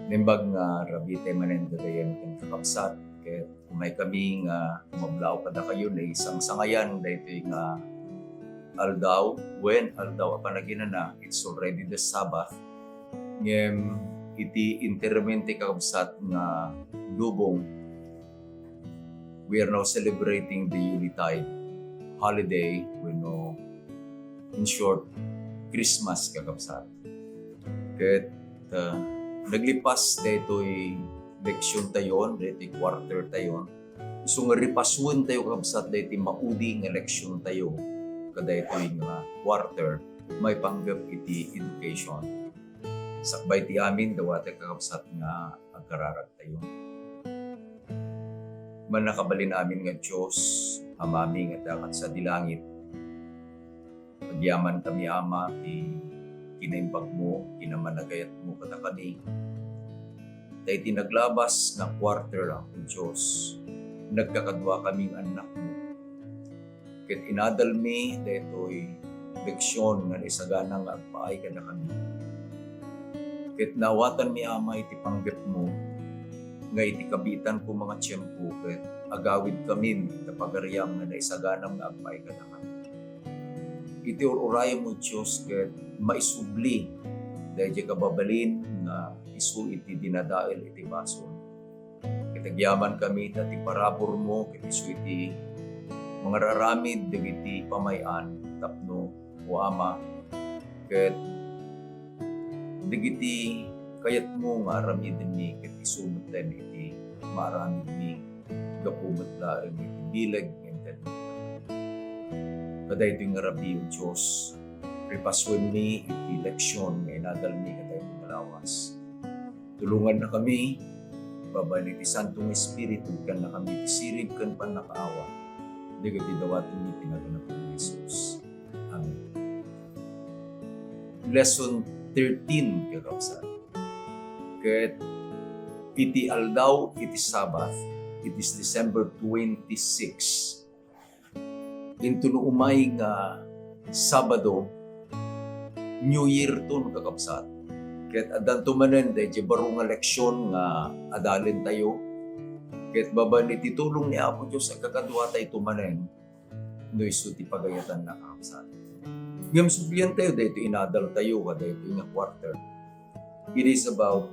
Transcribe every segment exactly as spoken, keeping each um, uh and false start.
Naimbag nga rabii tayo manen gagayyem ken kakabsat, ket umay kami nga umablaw kadakayo, naisangsangayan daytoy nga aldaw, wen aldaw a panaginana, it's already the Sabbath. Ngem iti enteramente, kakabsat, nga lubong, we are now celebrating the Yuletide holiday, wenno, in short, Christmas, kakabsat. Ket, ah, naglipas daytoy leksion tayon, daytoy quarter tayon. Isu nga ripasuen tayo, kakabsat, daytoy maudi nga leksion tayo kadaytoy nga quarter, maipanggep iti education. Sakbay ti amin, dawata, kakabsat, nga agkararag tayo. Mannakabalin amin nga Dios, Amami nga adda ket sadi langit, agyaman kami, Ama, ti kinaimbagmo, kinamanagayatmo kadakami. Ta iti naglabas nga quarter, Apo Dios, nagkakadua kami nga annakmo. Ket inadalmi daytoy leksion nga naisagana nga agpaay kadakami. Ket naawatanmi, Ama, iti panggepmo nga iti kabiitan koma nga tiempo ket agawidkamin ita pagariam nga naisaganam nga agpaay kadakami. Iti ur-urayem, O Dios, ket maisubli daydiay kababalin nga isu iti dinadael iti basol. Ket agyamankami ta ti paraburmo ket isu iti mangararamid dagiti pamay-an tapno, O Ama, ket dagiti kayatmo nga aramidenmi ket isu metten iti maaramidmi gapu met laeng iti bileg nga intedmo. Kadaytoy nga rabii, O Dios, ripasuenmi iti leksion nga inadalmi kadaytoy nga lawas. Tulongannakami, babaen iti Santo nga Espiritu, ikannakami ti sirib ken pannakaawat dagiti dawatenmi iti nagan ni Apo Jesus. Amen. Lesson thirteen, kakabsat. Ket iti aldaw iti Sabbath, it is December twenty-six, intono umay nga Sabado, New Year ton, kakabsat. Ket addanto manen daydiay baro nga leksion nga adalentayo. Ket babaen iti tulong ni Apo Dios, agkakaduatayto manen no isu ti pagayatanna, kakabsat. Ngem subliantayo daytoy inadaltayo kadaytoy nga quarter. It is about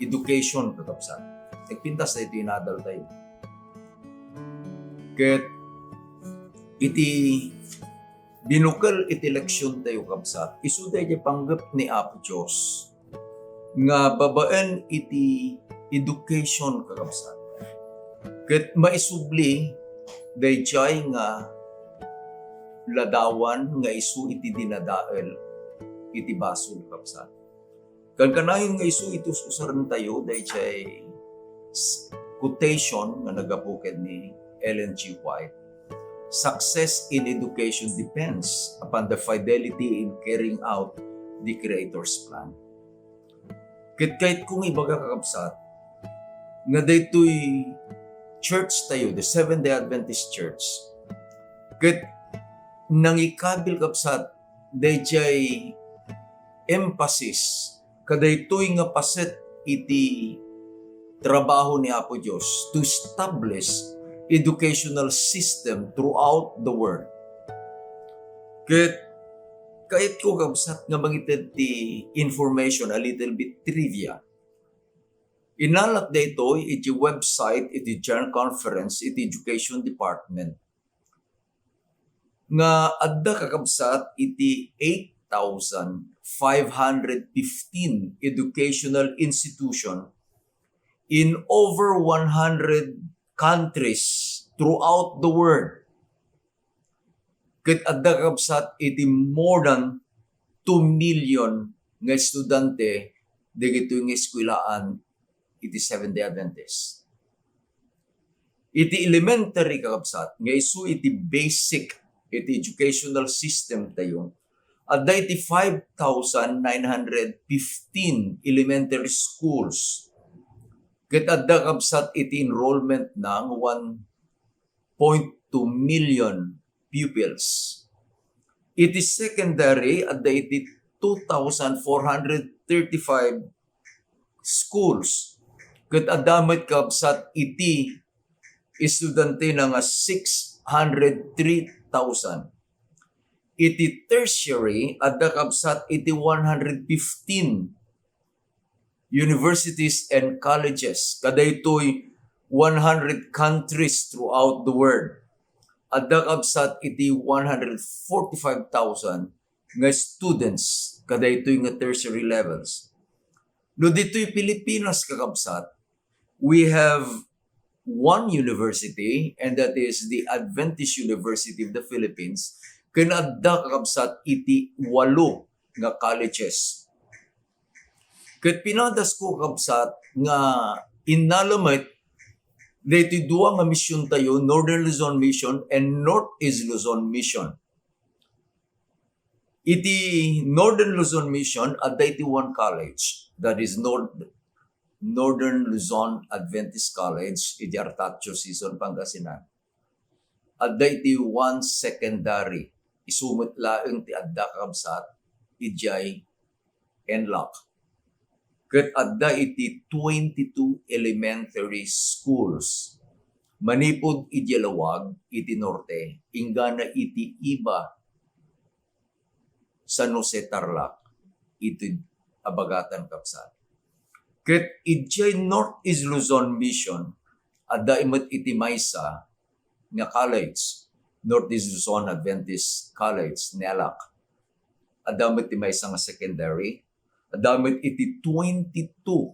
education, kakabsat. Nagpintas daytoy inadaltayo. Ket iti binukel iti leksiontayo, kabsat, isu daydiay panggep ni Apo Dios nga babaen iti education, kakabsat. Ket maisubli daydiay nga ladawan nga isu iti dinadael iti basol, kabsat. Kankanayon nga isu iti us-usarentayo daydiay s-, quotation nga naggapu ken ni Ellen G. White, "Success in education depends upon the fidelity in carrying out the Creator's plan." Ket kayatko nga ibaga, kakabsat, nga daytoy church tayo, the Seventh-day Adventist Church, ket nangikabil, kabsat, daydiay emphasis kadaytoy nga paset iti trabaho ni Apo Dios to establish educational system throughout the world. Ket kayatko, kabsat, nga mangited ti information, a little bit trivia. Inalak daytoy iti website iti General Conference iti Education Department nga adda, kakabsat, iti eight thousand five hundred fifteen educational institution in over one hundred countries throughout the world. Ket adda, kakabsat, iti more than two million nga estudiante dagitoy nga eskuelaan iti Seventh-day Adventist. Iti elementary, kakabsat, nga isu iti basic iti educational system tayo, adda iti five thousand nine hundred fifteen elementary schools. Ket adda, kabsat, iti enrollment na nga one point two million pupils. Iti secondary, adda iti two thousand four hundred thirty-five schools. Ket adda met, kakabsat, iti estudiantena nga six hundred three thousand. Iti tertiary, adda, kakabsat, iti one hundred fifteen universities and colleges. Kadaytoy one hundred countries throughout the world. Adda, kakabsat, iti one hundred forty-five thousand nga students kadaytoy nga tertiary levels. No ditoy Pilipinas, kakabsat, we have one university, and that is the Adventist University of the Philippines, ken adda, kakabsat, iti walo nga colleges. Ket pinadasko, kakabsat, nga innala met daytoy dua nga misiontayo, Northern Luzon Mission and Northeast Luzon Mission. Iti Northern Luzon Mission, adda iti one college, that is Nord-, Northern Luzon Adventist College, iti Artacho, Sison, Pangasinan. Adda iti one secondary, isu met laeng ti adda, kakabsat, idiay ENLAC. Ket adda iti twenty-two elementary schools. Manipud idiay Laoag iti norte, inggana iti Iba, San Jose, Tarlac, iti Abagatan, kabsat. Ket idiay Northeast Luzon Mission, adda met iti maysa nga college, Northeast Luzon Adventist College, NELAC. Adda met ti maysa nga secondary, adda met iti twenty-two,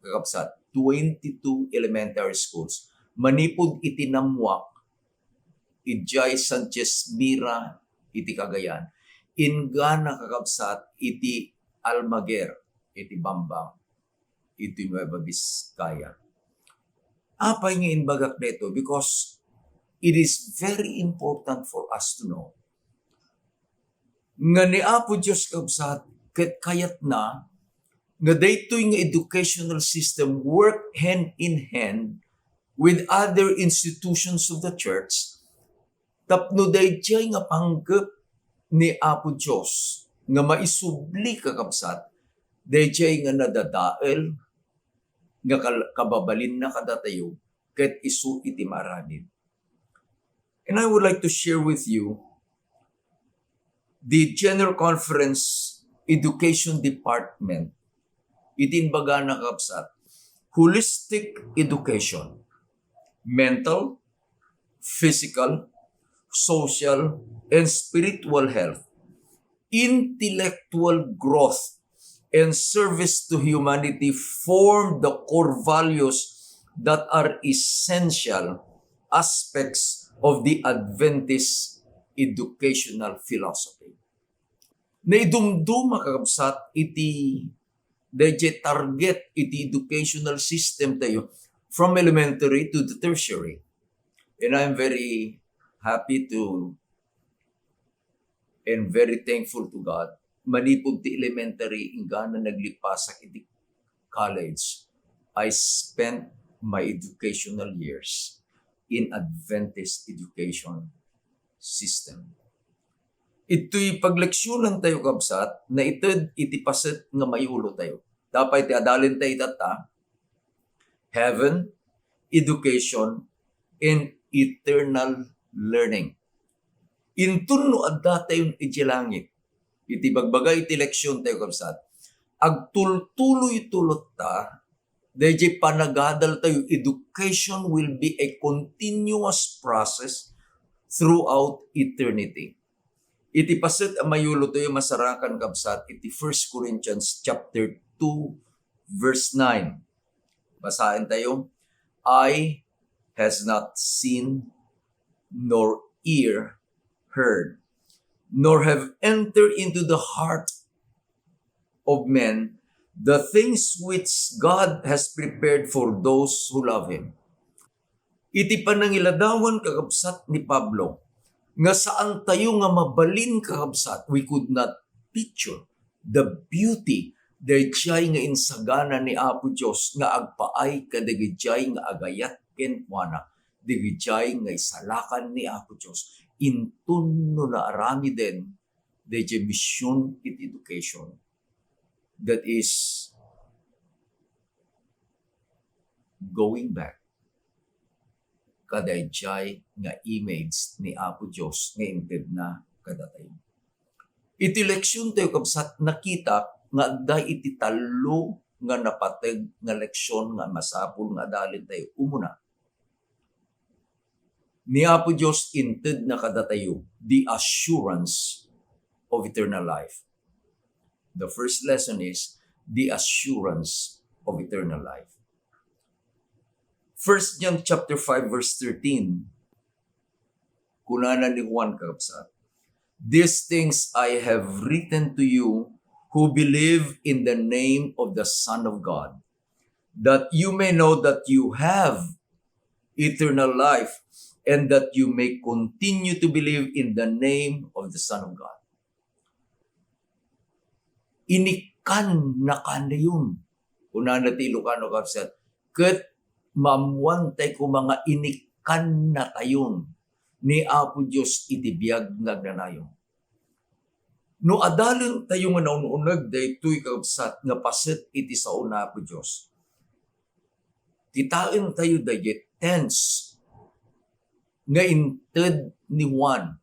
kakabsat, twenty-two elementary schools. Manipud iti Namuak, idiay Sanchez Mira iti Cagayan, inggana, kakabsat, iti Almaguer iti Bambang iti Nueva Vizcaya. Apay nga imbagak daytoy? Because it is very important for us to know nga ni Apo Dios, kabsat, ket kayatna nga daytoy nga educational system work hand in hand with other institutions of the church, tapno daydiay nga panggep ni Apo Dios nga maisubli, kakabsat, daydiay nga nadadael nga kal-, kababalinna kadatayo ket isu iti maaramid. And I would like to share with you the General Conference Education Department, iti imbagana, kabsat, holistic education, mental, physical, social, and spiritual health, intellectual growth, and service to humanity form the core values that are essential aspects of the Adventist educational philosophy. Naidumduma, kakabsat, iti dayjay target iti educational system tayo from elementary to the tertiary. And I'm very happy to and very thankful to God. Manipud ti elementary, inggana naglipasak iti college, I spent my educational years in Adventist education system. Itoy pagleksyonan tayo, kabsat, naited iti paset nga mayulo tayo. Apay ti adalen tayo itatta? Heaven, education, and eternal learning. Inton no adda tayon idiay langit, iti bagbaga iti leksyon tayo, kabsat, agtultuloy tulot ta, dayjay panagadal tayo, education will be a continuous process throughout eternity. Iti paset a mayulo tayo masarakan, kabsat, iti First Corinthians chapter two, verse nine. Basaen tayo, "Eye has not seen, nor ear heard, nor have entered into the heart of men the things which God has prepared for those who love Him." Iti panangiladawan, kakabsat, ni Pablo, nga saan tayo nga mabalin, kakabsat, we could not picture the beauty dayjay nga insagana ni Apo Dios nga agpaay kadagijay nga agayat kenkuana, dagijay nga isalakan ni Apo Dios inton no naaramiden dayjay mission iti education. That is going back kadaydiay nga image ni Apo Dios nga intedna kadatayo. Iti leksion tayo, kabsat, nakita nga adda iti tallo nga napateg nga leksion nga masapul nga adalen tayo. Umuna, ni Apo Dios intedna kadatayo the assurance of eternal life. The first lesson is the assurance of eternal life. First John chapter five verse thirteen, kunana ni Juan, kakabsat, "These things I have written to you who believe in the name of the Son of God, that you may know that you have eternal life, and that you may continue to believe in the name of the Son of God." Inikkan na kanayon, kunana ti Ilocano, kabsat, ket maammuan tayo koma nga inikkan natayon ni Apo Dios iti biag nga agnanayon. No adalen tayo nga naun-uneg daytoy, kakabsat, nga paset iti sao ni Apo Dios, kitaen tayo daydiay tense nga inted ni Juan.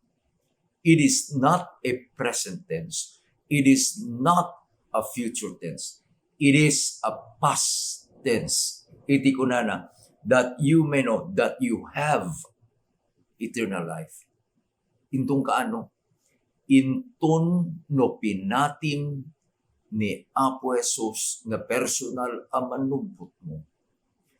It is not a present tense. It is not a future tense. It is a past tense. Iti kunana, "That you may know that you have eternal life." Inton kaano? Inton no pinatim ni Apo Jesus nga personal a mannubbotmo.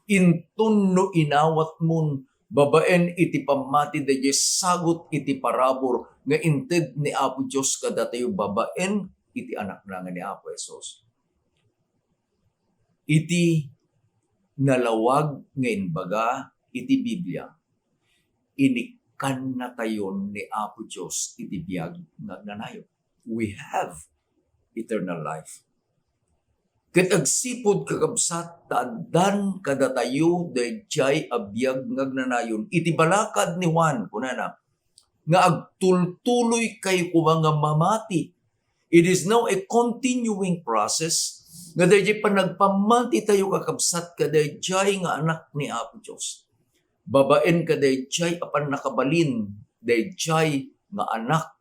Inton no inawatmon babaen iti pammati daydiay sagut iti parabur nga inted ni Apo Dios kadatayo babaen iti Anakna nga ni Apo Jesus. Iti nalawag nga imbaga iti Biblia, inikkannatayon ni Apo Dios iti biag nga agnanayon. We have eternal life. Ket agsipud, kakabsat, ta addan kadatayo daydiay a biag nga agnanayon. Iti balakad ni Juan, kunana, nga agtultuloykayo koma nga mamati. It is now a continuing process nga daydiay panagpammati tayo, kakabsat, kadaydiay nga anak ni Apo Dios. Babaen kadaydiay a pannakabalin daydiay nga anak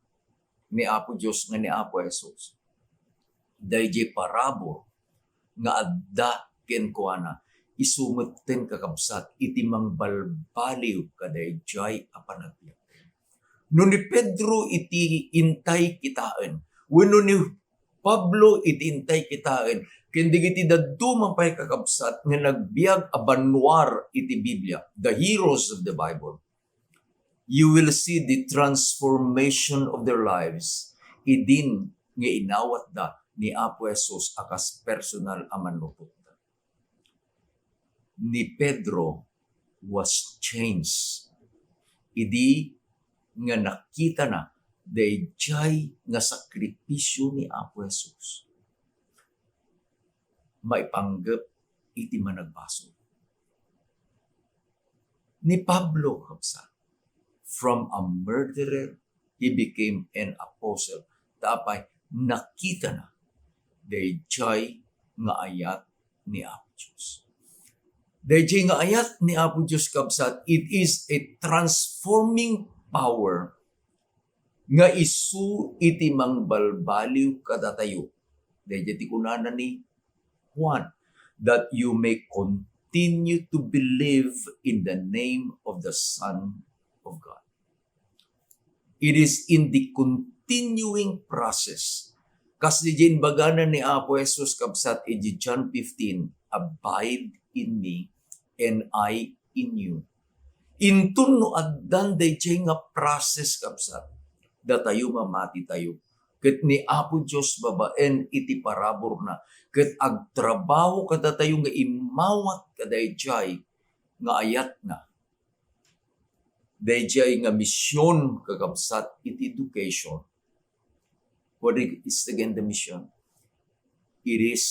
ni Apo Dios nga ni Apo Jesus. Daydiay parabur nga adda kenkuana, isu metten, kakabsat, iti mangbalbaliw kadaydiay a panagbiag. No ni Pedro iti intay kitaen, wenno ni Pablo iti intay kitaen, ken dagiti dadduma pay, kakabsat, nga nagbiag a bannuar iti Biblia, the heroes of the Bible, you will see the transformation of their lives idin nga inawatda ni Apo Jesus a kas personal a mannubotda. Ni Pedro was changed idi nga nakitana daydiay nga sakripisio ni Apo Jesus. Maipanggep iti managbasol. Ni Pablo, kabsat, from a murderer, he became an apostle. Ta apay, nakitana daydiay nga ayat ni Apo Dios. Daydiay nga ayat ni Apo Dios, kabsat, it is a transforming power nga isu iti mangbalbaliw kadatayo. Daydiay ti kunana ni Juan, that you may continue to believe in the name of the Son of God. It is in the continuing process. Kas di imbagana ni Apo Jesus, kabsat, iti John fifteen, "Abide in me, and I in you." Inton no addan daydiay nga process, kabsat, datayo mamati tayo. Ket ni Apo Dios babaen iti paraburna, ket agtrabaho kadatayo nga immawat kadaydiay nga ayatna. Daydiay nga mision, kakabsat, iti education. What is again the mission? It is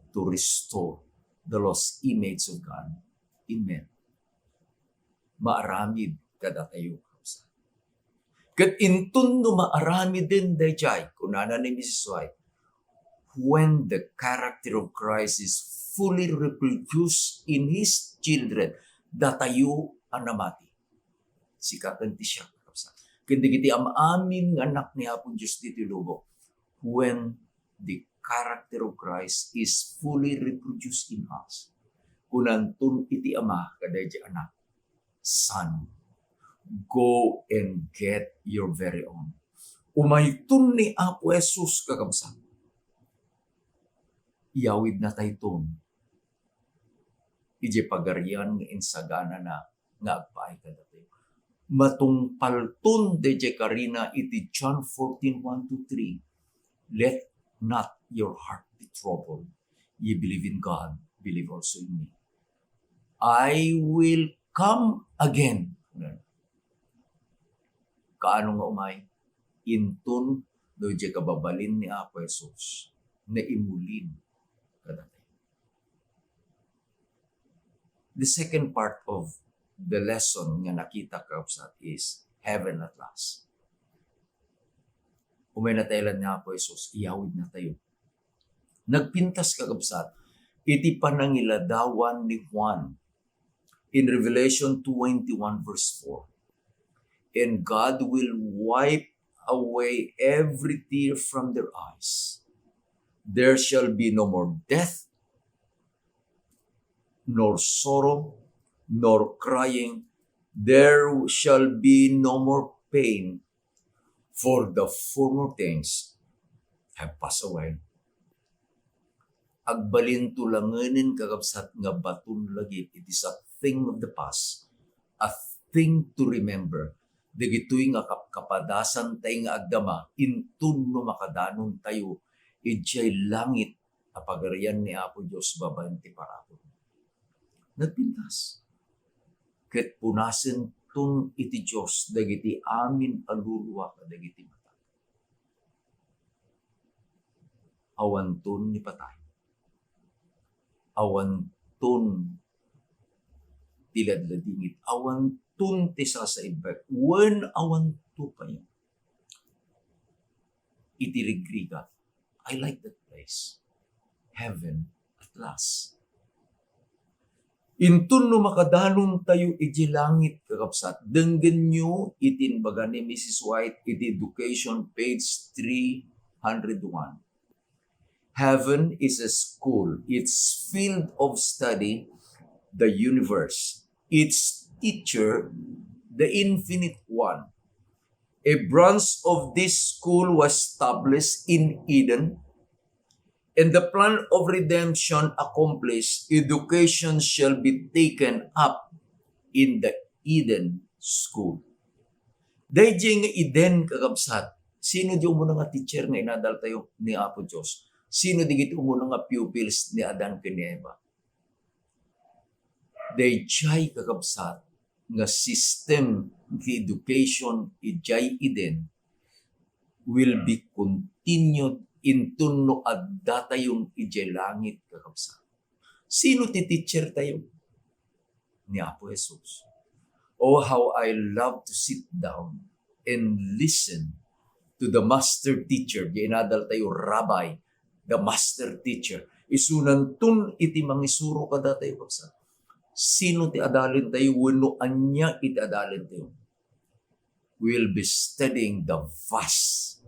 to restore the lost image of God in men. Maaramid kadatayo, kabsat. Ket inton no maaramiden daydiay, kunana ni Missus White, "When the character of Christ is fully reproduced in His children, datayo a namati. Sika ken ti siak, kakabsat. Ken dagiti am-amin nga anak ni Apo Dios ditoy lubong, when the character of Christ is fully reproduced in us, kunanton iti Ama kadaydi Anak, "Son, go and get your very own." Umayton ni Apo Jesus, kakabsat. Iyawidnatayton idiay Pagarian nga insaganana nga agpaay kadatayo. Matungpalton daydiay karina iti John fourteen one to three, "Let not your heart be troubled. Ye believe in God, believe also in me. I will come again." Kaano nga umay? Inton no diay kababalin ni Apo Jesus, naimulin kadatayo. The second part of the lesson nga nakita, kakabsat, is heaven at last. Umay natay la ni Apo Jesus, iyawidnatayo. Nagpintas, kakabsat, iti panangiladawan ni Juan in Revelation twenty-one verse four. "And God will wipe away every tear from their eyes. There shall be no more death, nor sorrow, nor crying. There shall be no more pain, for the former things have passed away." Agbalinto langenen, kakabsat, nga baton lagip. It is a thing of the past, a thing to remember. Dagitoy nga kapkapadasantay nga agdama, inton no makadanontayo idiay langit a pagarian ni Apo Dios babaen ti parabur. Nagpintas. Ket punasenton iti Dios dagiti amin a lulua kadagiti matag. Awanton ni patay. Awanton ti ladladingit. Awanton ti sasaibbek. Wen awanto pay iti rigrigat. I like that place. Heaven at last. Inton no makadanontayo iti langit, kakabsat, denggenyo iti imbaga ni Missus White iti Education, page three hundred one. Heaven is a school, its field of study, the universe, its teacher, the infinite one. A branch of this school was established in Eden, and the plan of redemption accomplished, education shall be taken up in the Eden school. Daydiay nga Eden, kakabsat, sino di umuna nga teacher nga inadaltayo? Ni Apo Dios. Sino dagiti umuna nga pupils ni Adan ken ni Eva? Daydiay, kakabsat, nga system ti education idiay Eden will be continued inton no addatayon idiay langit, kakabsat. Sino ti teacher tayo? Ni Apo Jesus. Oh, how I love to sit down and listen to the master teacher. Di inadal tayo, rabbi, the master teacher. Isunanton iti mangisuro kadatayo, kabsat. Sino ti adalen tayo wenno ania iti adalen tayo? We'll be studying the vast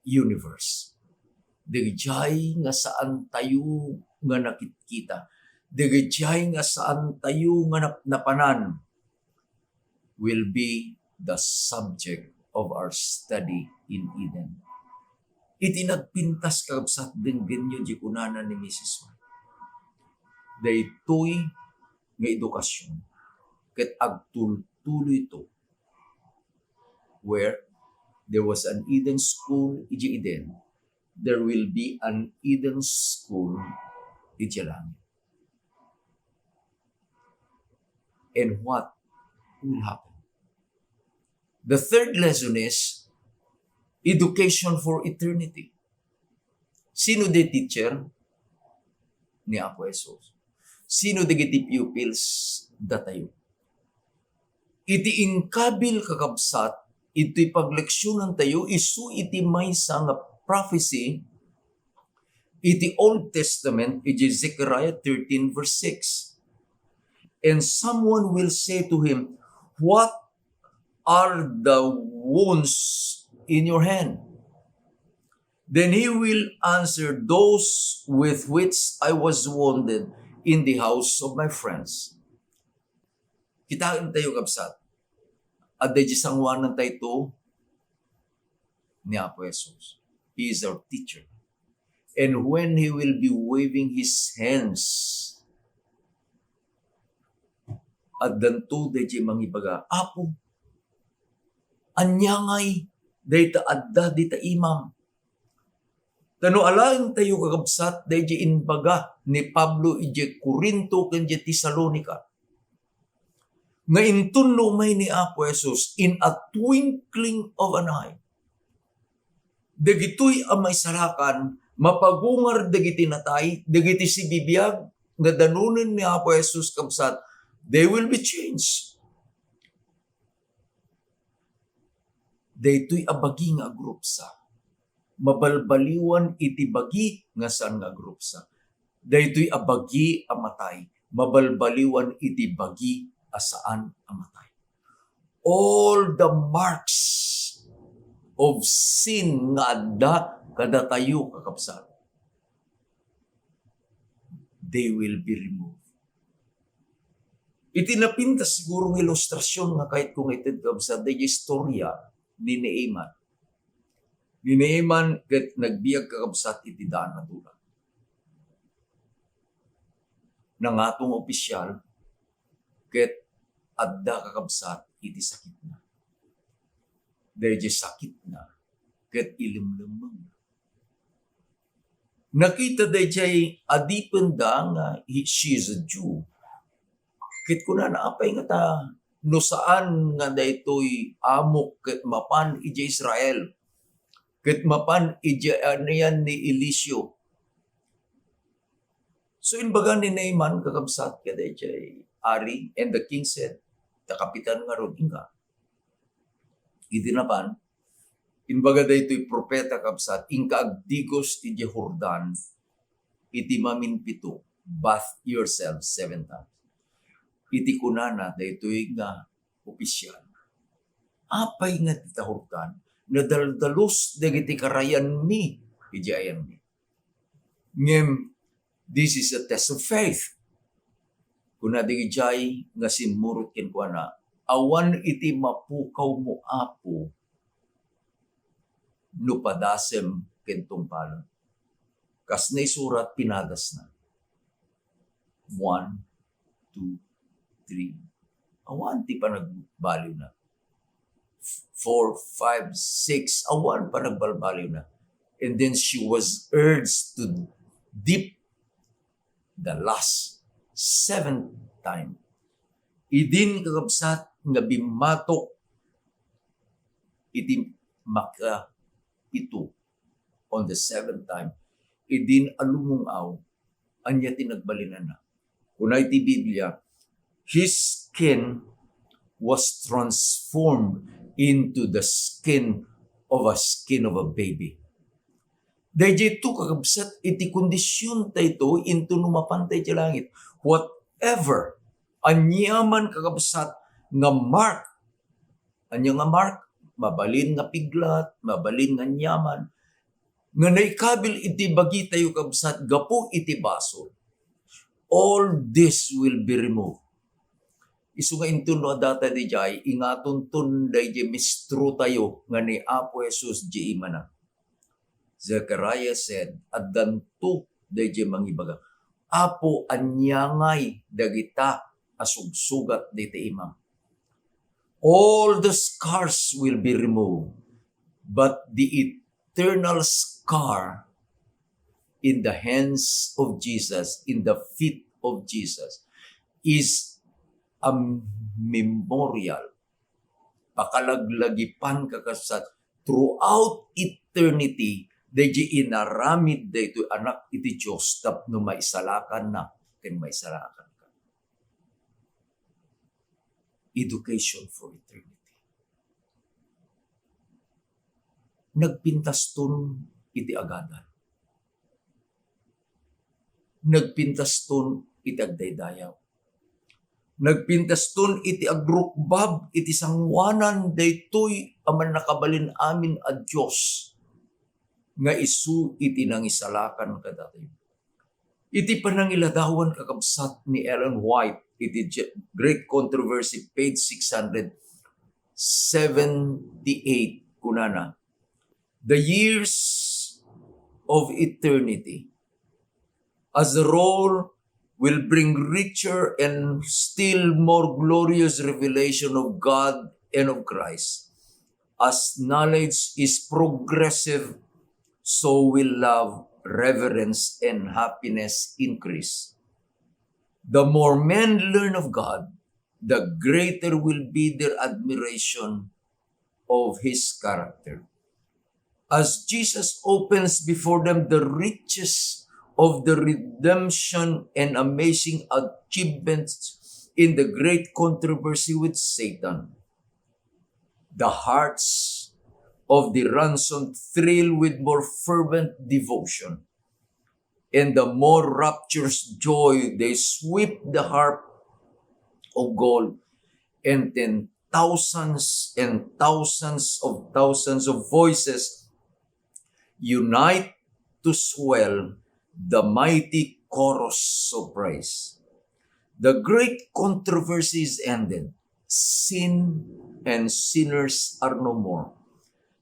universe. Dagijay nga saan tayo nga nakitkita, dagijay nga saan tayo nga nap-, napanan will be the subject of our study in Eden. Iti nagpintas, kakabsat, denggenyo di kunana ni Missus White. Daytoy nga edukasyon ket agtultuloyto. Where there was an Eden school idiay Eden, there will be an Eden school idiay langit. And what will happen? The third lesson is education for eternity. Sino di teacher? Ni Apo Jesus. Sino dagiti pupils? Datayo. Iti inkabil, kakabsat, iti pagleksyonan tayo, isu iti maysa nga prophecy iti Old Testament, iti Zechariah thirteen verse six. And someone will say to him, "What are the wounds in your hand?" Then he will answer, "Those with which I was wounded in the house of my friends." Kitaen tayo, kabsat. Adda di sanguanan tayo ni Apo Jesus. He is our teacher. And when he will be waving his hands, addanto dayjay mangibaga, "Apo, ania ngay dayta adda dita imam?" Ta no alaentayo, kakabsat, dayjay imbaga ni Pablo idiay Corinto ken idiay Tesalonica, nga inton no umay ni Apo Jesus in a twinkling of an eye, dagitoy a maisalakan, mapagungar dagiti natay, dagiti sibibiag nga danonen ni Apo Jesus, kabsat, they will be changed. Daytoy a bagi nga agrupsa, mabalbaliwan iti bagi nga saan nga agrupsa. Daytoy a bagi a matay, mabalbaliwan iti bagi a saan a matay. All the marks of sin nga adda kadatayo, kakabsat, they will be removed. Iti napintas siguro nga ilustrasyon nga kayatko nga ited, kabsat, dayjay istorya ni Naaman. Ni Naaman ket nagbiag, kakabsat, iti daan a tulag. Nangato nga opisyal ket adda, kakabsat, iti sakitna. Dayjay sakitna ket ilemlemmengna. Nakita dayjay adipenda nga he, she is a Jew. Ket kunana, "Apay ngata no saan nga daytoy amok ket mapan idiay Israel, ket mapan idiay anian ni Eliseo?" So, imbaga ni Naaman, kakabsat, kadayjay ari, and the king said, ta kapitan ngarud, inka. Idi napan, imbaga daytoy propeta, kabsat, "Inka agdigos iti Jordan iti maminpito, bathe yourself seven times." Iti kunana daytoy nga opisyal, "Apay nga dita Jordan, nadaldalus dagiti karayanmi iti ayanmi. Ngem, this is a test of faith." Kuna dagijay nga simmurot kenkuana, "Awan iti mapukawmo, Apo, no padasem ken tungpalem." Kas naisurat, pinadasna. One, two, three. Awan ti panagbaliwna. Four, five, six. Awan panagbalbaliwna. And then she was urged to dip the last seventh time. Idin, kakabsat, nga bimmatok iti makaito on the seventh time, idin a lumungaw, ania ti nagbalinanna? Kuna iti Biblia, "His skin was transformed into the skin of a skin of a baby." Dayjayto, kakabsat, iti kondisiontayto inton no mapantay ti langit. Whatever, aniaman, kakabsat, nga mark, ania nga mark? Mabalin nga piglat, mabalin nga aniaman, nga naikabil iti bagitayo, kabsat, gapu iti basol. All this will be removed. Isu nga inton no adda dayjay, ingatonton dayjay maestrotayo nga ni Apo Jesus diay imana. Zechariah said, addanto dayjay mangibaga, "Apo, ania ngay dagita a sugsugat dita imam?" All the scars will be removed, but the eternal scar in the hands of Jesus, in the feet of Jesus, is a memorial. Pakalaglagipan, kakabsat, throughout eternity, dayjay inaramid daytoy Anak iti Dios tapno maisalakanna ken maisalakanka. Education for eternity. Nagpintaston iti agadal. Nagpintaston iti agdaydayaw. Nagpintaston iti agrukbab iti sangoanan daytoy a mannakabalin amin a Dios nga isu iti nangisalakan kadatayo. Iti panangiladawan, kakabsat, ni Ellen White iti Je-, Great Controversy, page six hundred seventy-eight, kunana, "The years of eternity as a rule will bring richer and still more glorious revelation of God and of Christ. As knowledge is progressive, so will love, reverence, and happiness increase. The more men learn of God, the greater will be their admiration of his character." As Jesus opens before them the riches of the redemption and amazing achievements in the great controversy with Satan, the hearts of the ransomed thrill with more fervent devotion, and the more rapturous joy they sweep the harp of gold, and then thousands and thousands of thousands of voices unite to swell the mighty chorus of praise. The great controversy is ended. Sin and sinners are no more.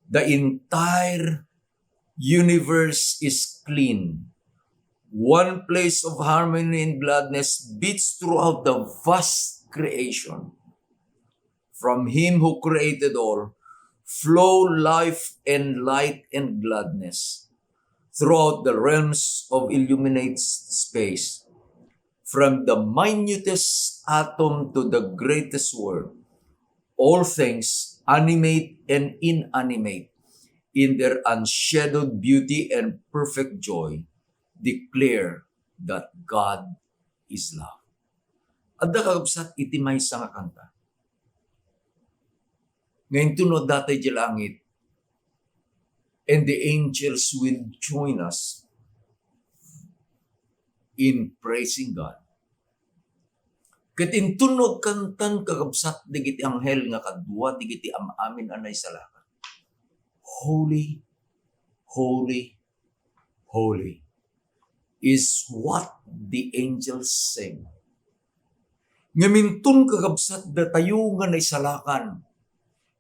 The entire universe is clean. One place of harmony and gladness beats throughout the vast creation. From him who created all flow life and light and gladness throughout the realms of illuminate space. From the minutest atom to the greatest word, all things, animate and inanimate, in their unshadowed beauty and perfect joy, declare that God is love. Adda, kakabsat, iti maysa nga kanta nga inton no adda tay idiay langit, and the angels will join us in praising God. Ket inton no agkantan, kakabsat, dagiti anghel nga kadua dagiti am-amin a naisalakan, "Holy, holy, holy," is what the angels sing. Ngem inton, kakabsat, datayo nga naisalakan,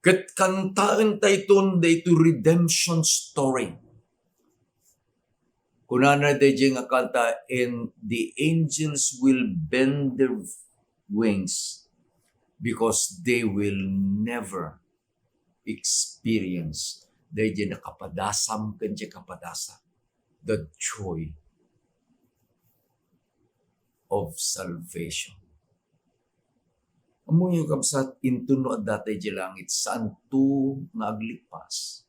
ket kantaen tayton daytoy redemption story. Kunana daydiay nga kanta, "And the angels will bend their wings because they will never experience," daydiay nakapadasam ken diay kapadasa, "the joy of salvation." Ammoyo, kabsat, inton no adda tay idiay langit, saanto nga aglippas.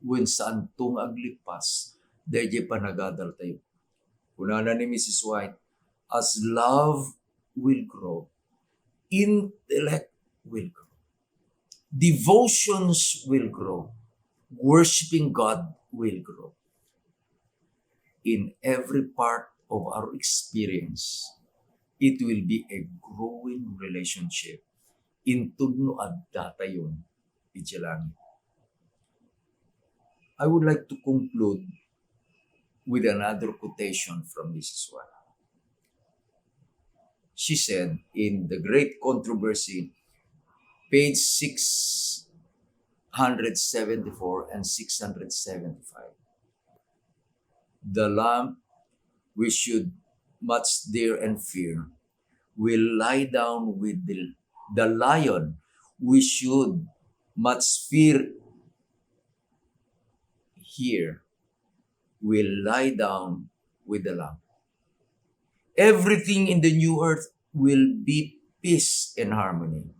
Wen saanto nga aglippas daydiay panagadaltayo. Kunana ni Missus White, "As love will grow, intellect will grow, devotions will grow, worshiping God will grow." In every part of our experience, it will be a growing relationship inton no adda tayon idiay langit. I would like to conclude with another quotation from Missus White. She said in The Great Controversy, page six hundred seventy-four and six hundred seventy-five, "The lamb we should much dear and fear will lie down with the, the lion we should much fear here will lie down with the lamb." Everything in the new earth will be peace and harmony.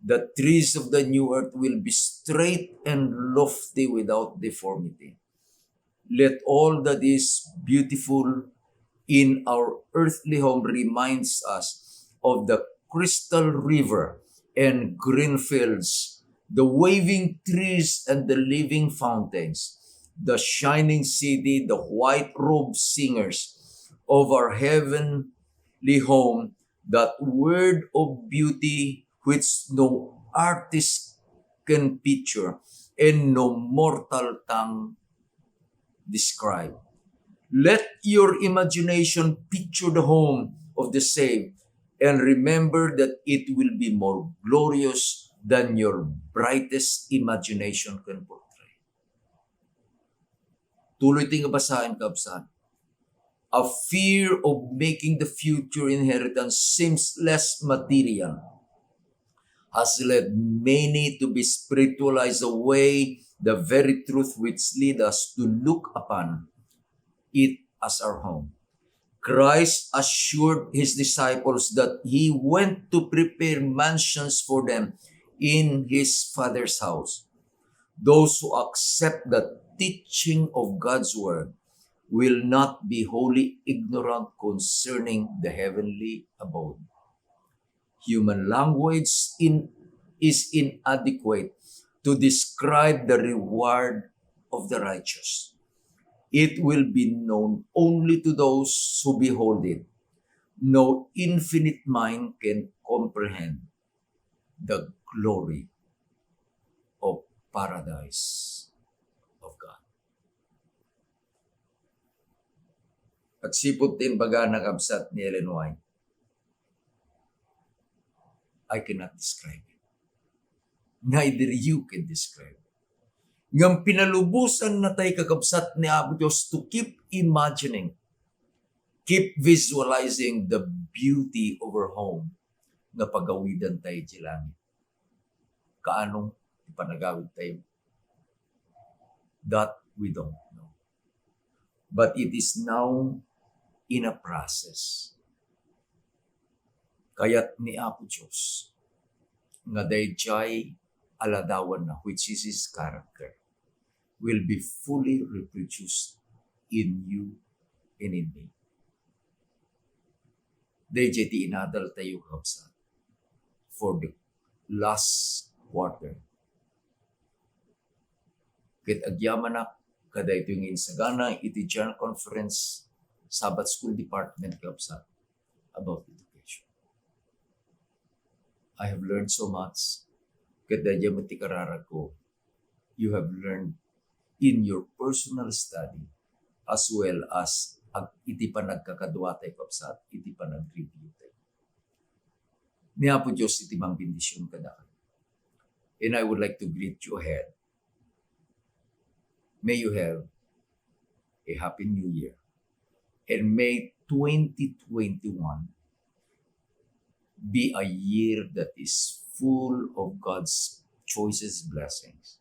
The trees of the new earth will be straight and lofty without deformity. Let all that is beautiful in our earthly home reminds us of the crystal river and green fields, the waving trees and the living fountains, the shining city, the white-robed singers, of our heavenly home, that word of beauty which no artist can picture and no mortal tongue describe. Let your imagination picture the home of the saved, and remember that it will be more glorious than your brightest imagination can portray. Tuloy ti nga basaen, kabsat. A fear of making the future inheritance seems less material has led many to be spiritualized away the very truth which lead us to look upon it as our home. Christ assured his disciples that he went to prepare mansions for them in his Father's house. Those who accept the teaching of God's word will not be wholly ignorant concerning the heavenly abode. Human language in, is inadequate to describe the reward of the righteous. It will be known only to those who behold it. No infinite mind can comprehend the glory of paradise of God. Agsipud ti imbagana, kabsat, ni Ellen White, "I cannot describe it. Neither you can describe it." Ngem pinalubosan natay, kakabsat, ni Apo Dios to keep imagining, keep visualizing the beauty of our home nga pagawidan tayo di langit. Kaano ti panagawid tayo? That we don't know. But it is now in a process. Kayat ni Apo Dios nga daydiay a ladawanna, which is His character, will be fully reproduced in you and in me. Daydiay ti inadal tayo, kabsat, for the last quarter. Ket agyamanak kadaytoy nga insagana iti General Conference Sabbath School Department, kabsat, about education. I have learned so much. Ket daydiay met ti kararagko, you have learned in your personal study as well as ag-, iti panagkakadua tayo, kabsat, iti panag-review tayo. Ni Apo Dios iti mangbendision kadakayo. And I would like to greet you ahead. May you have a happy new year. And may twenty twenty-one be a year that is full of God's choicest blessings.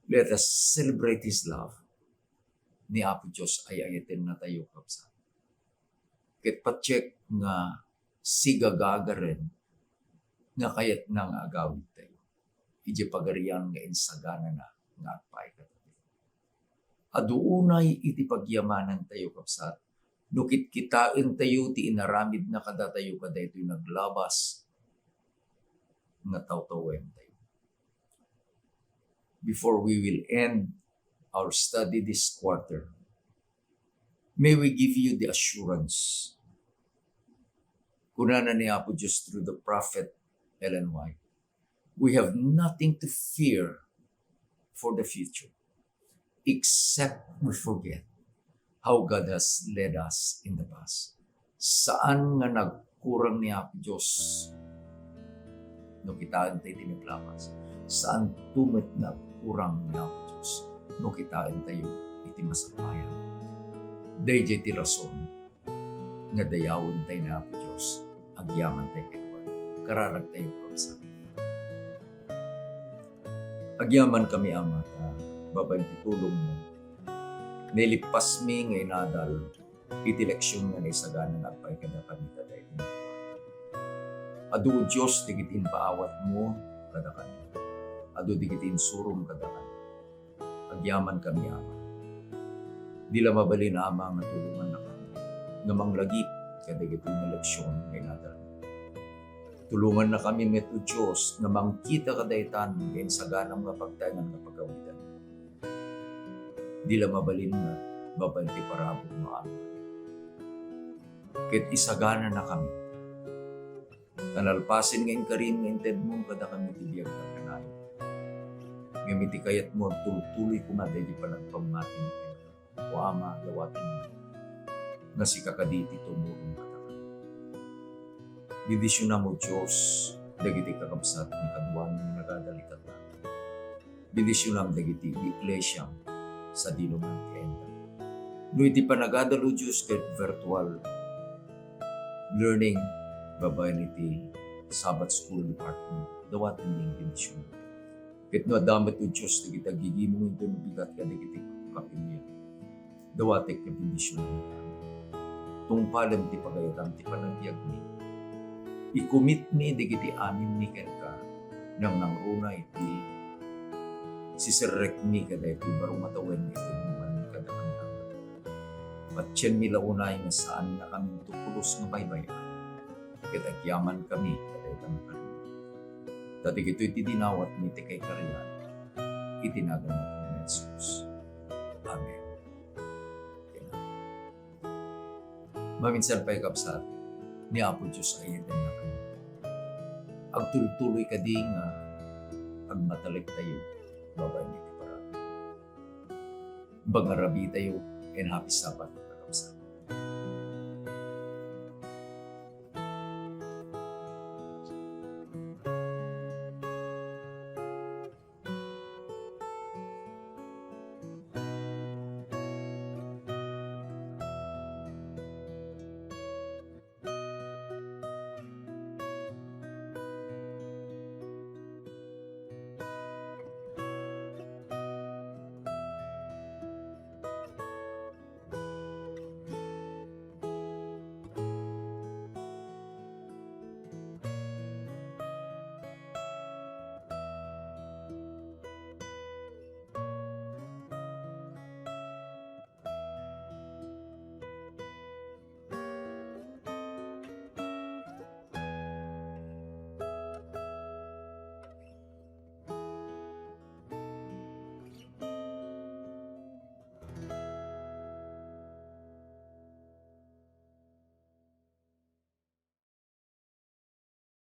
Let us celebrate His love. Ni Apo Dios ay-ayaten natayo, kabsat. Ket patiek nga sigagagaren nga kayatna nga agawid tayo idiay Pagarian nga insaganana nga agpaay kadatayo. Adu unay iti pagyamanan tayo, kabsat, no kitkitaen tayo ti inaramidna kadatayo kadaytoy naglabas nga tawtawen tayo. Before we will end our study this quarter, may we give you the assurance. Kunana ni Apo Dios through the prophet Ellen White, "We have nothing to fear for the future, except we forget how God has led us in the past." Saan nga nagkurang ni Apo Dios no kitaen tayo ti naglabas. Saanto met nagkurang ni Apo Dios no kitaen tayo iti masapayag. Daydiay ti rason nga dayawen tayo ni Apo Dios, agyaman tayo kenkuana. Kararag tayo, kabsat. Agyamankami, Ama, ta babaen ti tulongmo, nailippasmi nga inadal iti leksion nga naisagana nga agpaay kadakami kadaytoy. Adu, O Dios, dagiti impaawatmo kadakami. Adu dagiti insurom kadakami. Agyamankami, Ama. Di la mabalin, Ama, nga tulongannakami nga manglagip kadagiti nga leksion nga inadal. Tulongannakami met, O Dios, nga mangkita kadaytan nga insaganam nga pagtaengan nga pagawidan. Di la mabalin nga babaen ti parabur nga amin. ket isagananakami. Ta nalpasen nga inkarim nga intedmo kadakami ti biag nga kanayon, ngem iti kayatmo, agtultuloy koma daydi panagpammatimi kenka. O Ama, dawatenmi nga sika kadi ti tumulong kadakami. Bendisionam, O Dios, dagiti kakabsat nga kaduami nga nagadal ita. Bendisionam dagiti iglesiam sadino man ti ayanna. No iti panagadal, O Dios, ket virtual learning babaen iti Sabbath School Department, dawatenmi nga bendisionam. Ket no adda met, O Dios, dagiti aggigimong intoy mabigat kadagiti kapilya, dawatek nga bendisionam. Tungpalem ti pagayatan ti panagbiagmi. Ikumitmi dagiti animmi kenka, nangnangruna iti siserrekmi kadaytoy baro nga tawen nga itedmomi kadakami. Patienmi la unay nga saannakaminto pulos nga baybay-an, ket agyamankami kadayta nga karim. Ta dagitoy ti dinawatmi ti kaikarian iti naganmi ni Jesus. Amen. Maminsan pay, kabsat, ni Apo Dios ayatennakayo. Agtultuloy kadi nga agmatalektayo babaen iti parabur. Mangarabitayo, and happy Sabbath, kakabsat.